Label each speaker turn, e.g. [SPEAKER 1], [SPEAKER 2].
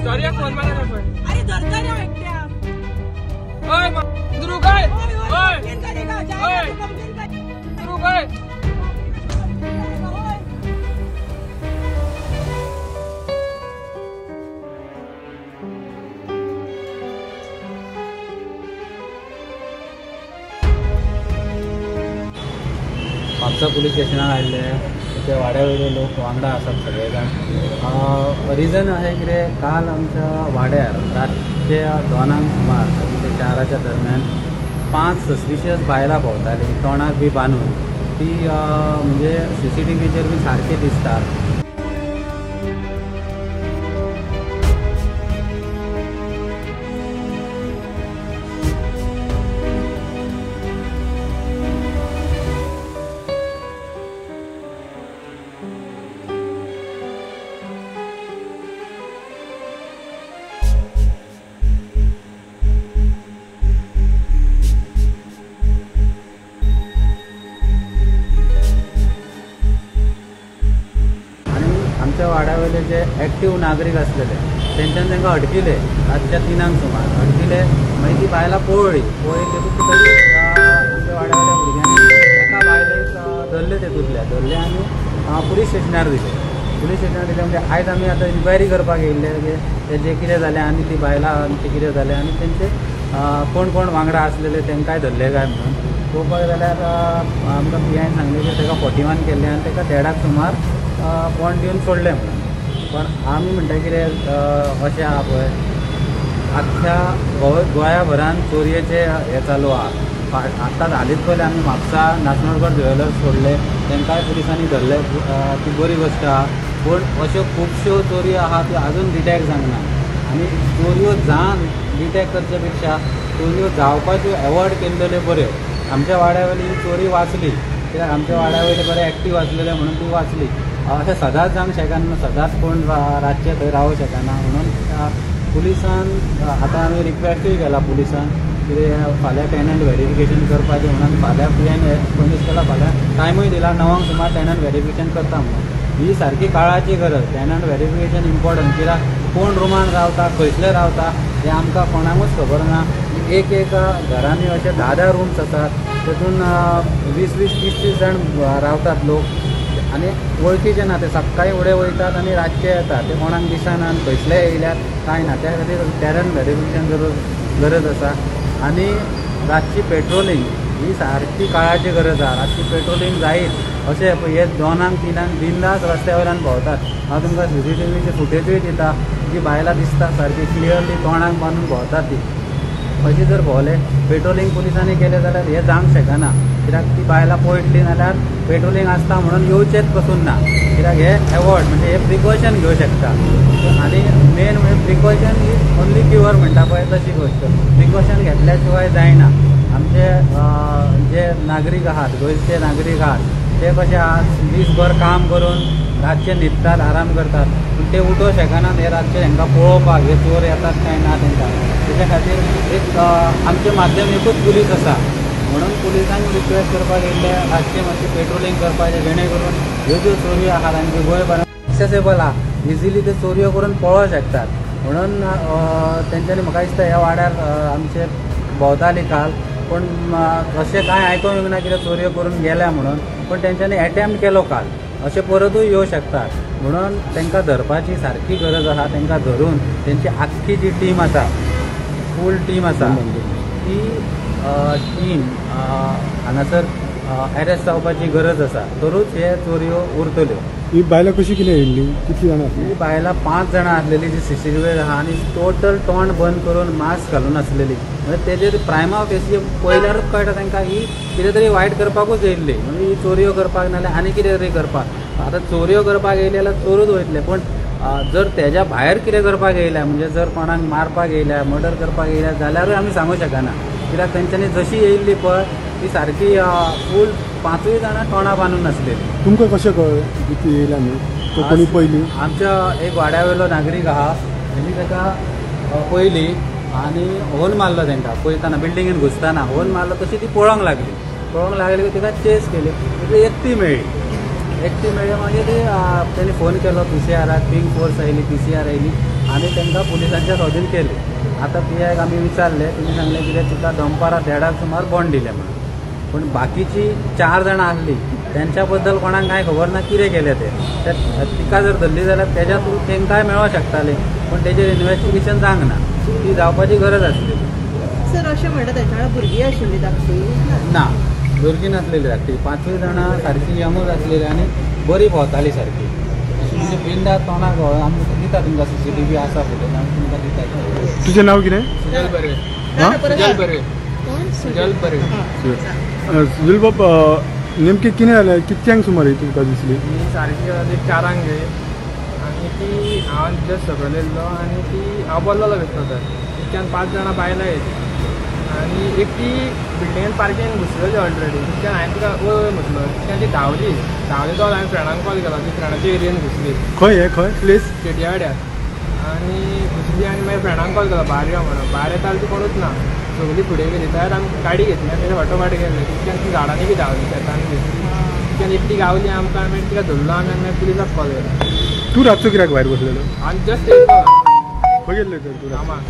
[SPEAKER 1] Sorry phone मारा ना पण.
[SPEAKER 2] अरे धरता रे एकट्या.
[SPEAKER 1] ओय दुरु काय? ओय ओय दुरु काय?
[SPEAKER 3] म्हापसा पुलीस स्टेशनार आयिल्ले ते वाड्या वयले लोक वांगडा आसात सगळे जाण. रिजन अशें कितें काल आमच्या वाड्यार रातच्या 2 सुमार ते 4 दरम्यान 5 सस्पिशियस बायलां भोंवतालीं तोंडाक बी बांदून. ती म्हणजे CCTVचेर बी सारकी दिसतात. आमच्या वाड्या वयले जे एक्टीव नागरीक आसलेले तेंच्यान तांकां अडकिले रातच्या 3 सुमार अडकिले. मागीर ती बायलां पळ्ळी तेतूंत तरी आमच्या वाड्या वयल्या भुरग्यांनी एका बायलेक धरले तेतूंतल्या धरले आनी पुलीस स्टेशनार दिले. पुलीस स्टेशनार दिले म्हणजे आयज आमी आतां इन्क्वायरी करपाक येयल्ले की तेजें कितें जालें आनी ती बायलां आमचें कितें जालें आनी तेंचे कोण कोण वांगडा आसलेले तेंकांय धरले काय म्हणून. पळोवपाक जाल्यार आमकां PIन सांगलें की ताका 41 केल्लें आनी ताका 1.5 सुमार बॉन्ड दिवन सोडलें म्हणून. पण आमी म्हणटा कितें अशें आहा पळय आख्ख्या गोंयाभरान चोरयेचें हें चालू आहा. आतांच हालींच पयलें आमी म्हापसा नाचनोडकर ज्वेलर्स सोडले तांकांय पुलिसांनी धरले, ती बरी गोश्ट आहा. पूण अश्यो खुबश्यो चोरयो आहा त्यो आजून डिटेक्ट जावंक ना. आनी चोरयो जावन डिटेक्ट करचे पेक्षा चोरयो जावपाच्यो एवॉयड केल्ल्यो बऱ्यो. आमच्या वाड्या वयली ही चोरी वाचली कित्याक आमच्या वाड्या वयले बरे एक्टीव आसलेले म्हणून ती वाचली. अशें सदांच जावंक शकना, सदांच कोण रातचे थंय रावंक शकना म्हणून पुलिसान आतां आमी रिक्वेस्टूय केला पुलिसान कितें फाल्यां टेनंट वेरिफिकेशन करपाचें म्हणून. फाल्यां PIन प्रॉमीस केला, फाल्यां टायमूय दिला 9 सुमार टेनंट वेरिफिकेशन करता म्हणून. ही सारकी काळाची गरज, टेनंट वेरिफिकेशन इम्पॉर्टंट कित्याक कोण रुमान रावता खंयसले रावता हें आमकां कोणाकूच खबर ना. एक एक घरांनी अशे 10-10 रूम्स आसात तेतून 20-20, 30-30 जाण रावतात लोक आनी वळखीचे ना. ते सकाळीं फुडें वयतात आनी रातचे येतात, ते कोणाक दिसना आनी खंयसले येयल्यार कांय ना. त्या खातीर टेरन वेरिफिकेशन गरज आसा. आनी रातची पेट्रोलिंग ही सारकी काळाची गरज आहा. रातची पेट्रोलिंग जायत अशें हे 2-3 बिंदास रस्त्या वयल्यान भोंवतात. हांव तुमकां CCTVची फुटेजूय दिता, जी बायलां दिसता सारकी क्लियरली तोंडाक बांदून भोंवतात ती. अशी जर भोंवले पेट्रोलिंग पुलिसांनी केलें जाल्यार हें जावंक शकना कित्याक ती बायलां पळयतली जाल्यार पेट्रोलिंग आसता म्हणून येवचेंच पसून ना. कित्याक हे एवॉर्ड म्हणजे हे प्रिकॉशन घेवं शकता. आनी मेन म्हणजे प्रिकॉशन is only cure म्हणटा पळय तशी गोश्ट. प्रिकॉशन घेतल्या शिवाय जायना. आमचे जे नागरीक आहात, गोंयचे नागरीक आहात, ते कशे आहात दीसभर काम करून रातचे न्हिदतात, आराम करतात, पूण ते उठोवंक शकनात हे रातचे तांकां पळोवपाक हे चोर येतात काय ना तांकां. तेच्या खातीर एक आमचें माध्यम एकूच पुलीस आसा म्हणून पुलिसांक रिक्वेस्ट करपाक येयल्ले रातचे मातशें पेट्रोलिंग करपाचें जेणे करून ह्यो ज्यो चोरयो आहात आनी गोंयभरान एक्सेसेबल आहा इजिली ते चोरयो करून पळोवंक शकतात म्हणून तेंच्यांनी म्हाका दिसता ह्या वाड्यार आमचे भोंवताली काल, पूण अशें कांय आयकूंक येवंक ना कितें चोरयो करून गेल्या म्हणून, पूण तेंच्यांनी एटेम्प्ट केलो काल, अशें परतूय येवं शकतात म्हणून तांकां धरपाची सारकी गरज आहा. तांकां धरून तेंची आख्खी जी टीम आसा, फूल टीम आसा, ती टीम हांगासर एरेस्ट जावपाची गरज आसा, तरूच हे चोरयो उरतल्यो.
[SPEAKER 4] ही बायलां कशी कितें येयल्ली, कितली जाणां आसली?
[SPEAKER 3] ही बायलां 5 जाणां आसलेली जी CCTV आहा आनी टोटल तोंड बंद करून मास्क घालून आसलेली. म्हणजे तेजेर प्रायमा फेसी पळयल्यारूच कळटा तांकां ही कितें तरी वायट करपाकूच येयल्ली, म्हणजे ही चोरयो करपाक नाल्यार आनी कितें तरी करपाक. आतां चोरयो करपाक येयले जाल्यार चोरूच वयतले, पूण जर तेज्या भायर कितें करपाक येयल्या म्हणजे जर कोणाक मारपाक येयल्या, मर्डर करपाक येयल्या जाल्यारूय आमी सांगूंक शकना कित्याक तेंच्यांनी जशी येयल्ली पळय ती सारकी फूल 5 जाणां तोंडां बांदून नासलेली.
[SPEAKER 4] तुमकां कशें कळ्ळें की ती येयल्या न्हू? कोणी पयली?
[SPEAKER 3] आमच्या एक वाड्या वयलो नागरीक आहा तेणी ताका पयली आनी होल मारलो तांकां पळयतना बिल्डिंगेन घुसतना होल मारलो, तशी ती पळोवंक लागली. पळोवंक लागली की तिका चेस केली, तिका एकटी मेळ्ळी. एकटी मेळ्ळी मागीर ती तेणी फोन केलो PCRाक, पिंक फोर्स आयली, PCR आयली आनी तांकां पुलिसांच्या सोदीन केली. आतां पी आयक आमी विचारले, तिणें सांगलें कितें तिका दनपारां 1:30 सुमार बॉन्ड दिलें म्हणून. पूण बाकीची 4 जाणां आसली तेंच्या बद्दल कोणाक कांय खबर ना कितें केलें तें. तिका जर धरली जाल्यार तेज्या थ्रू तेंकांय मेळोंक शकतालें, पूण तेजेर इन्वेस्टिगेशन जावंक ना, ती जावपाची गरज आसली.
[SPEAKER 2] सर अशें म्हणटा तेंच्या वांगडा भुरगीं आशिल्ली धाकटी?
[SPEAKER 3] ना, भुरगीं नासलेली धाकटी, 5 जाणां सारकी यंगूच आसलेली आनी बरी भोंवताली सारकी. अशी म्हणजे बिंदा तोंडाक आमकां दिता तुमकां CCTV आसा फुटेज, आमी तुमकां दिता.
[SPEAKER 4] तुजें नांव कितें?
[SPEAKER 1] सुजल बर्वे. सुजल बर्वे. सुजल बर्वे.
[SPEAKER 4] सुजल बाब, नेमकें कितें जालें? कितक्यांक सुमार ही तुमकां दिसली?
[SPEAKER 1] ही सारकी जाली 4 गे आनी ती हांव जस्ट सकयल येयल्लो आनी ती हांव बसलेलो बेश्टो तर तितक्यान 5 जाणां बायलां येयली आनी एक ती बिल्डिंगेन पार्किंग घुसलेली ऑलरेडी. तितक्यान हांवें तिका वय म्हटलो, तितक्यान ती धांवली धांवली तो हांवें फ्रेंडांक कॉल केलो, ती फ्रेंडाच्या एरियेन घुसली.
[SPEAKER 4] खंय हें, खंय प्लेस?
[SPEAKER 1] चेटियावाड्यार. आनी घुसली आनी मागीर फ्रेंडांक कॉल केलो भायर यो म्हणून. भायर येता ती कोणूच ना, सगळी फुडें गेली. जाल्यार आमी गाडी घेतली आनी तेच्या फाटोफाट गेले. तितक्यान ती झाडांनी बी धांवली, शेतान बी. तितक्यान एकटी गावली आमकां, मागीर तिका धरलो आमी आनी मागीर पुलिसाक कॉल केलो.
[SPEAKER 4] तूं रातचो कित्याक भायर बसलेलो?
[SPEAKER 1] आनी जस्ट येयलो.
[SPEAKER 4] खंय गेल्ले तर तूं?
[SPEAKER 1] कामाक.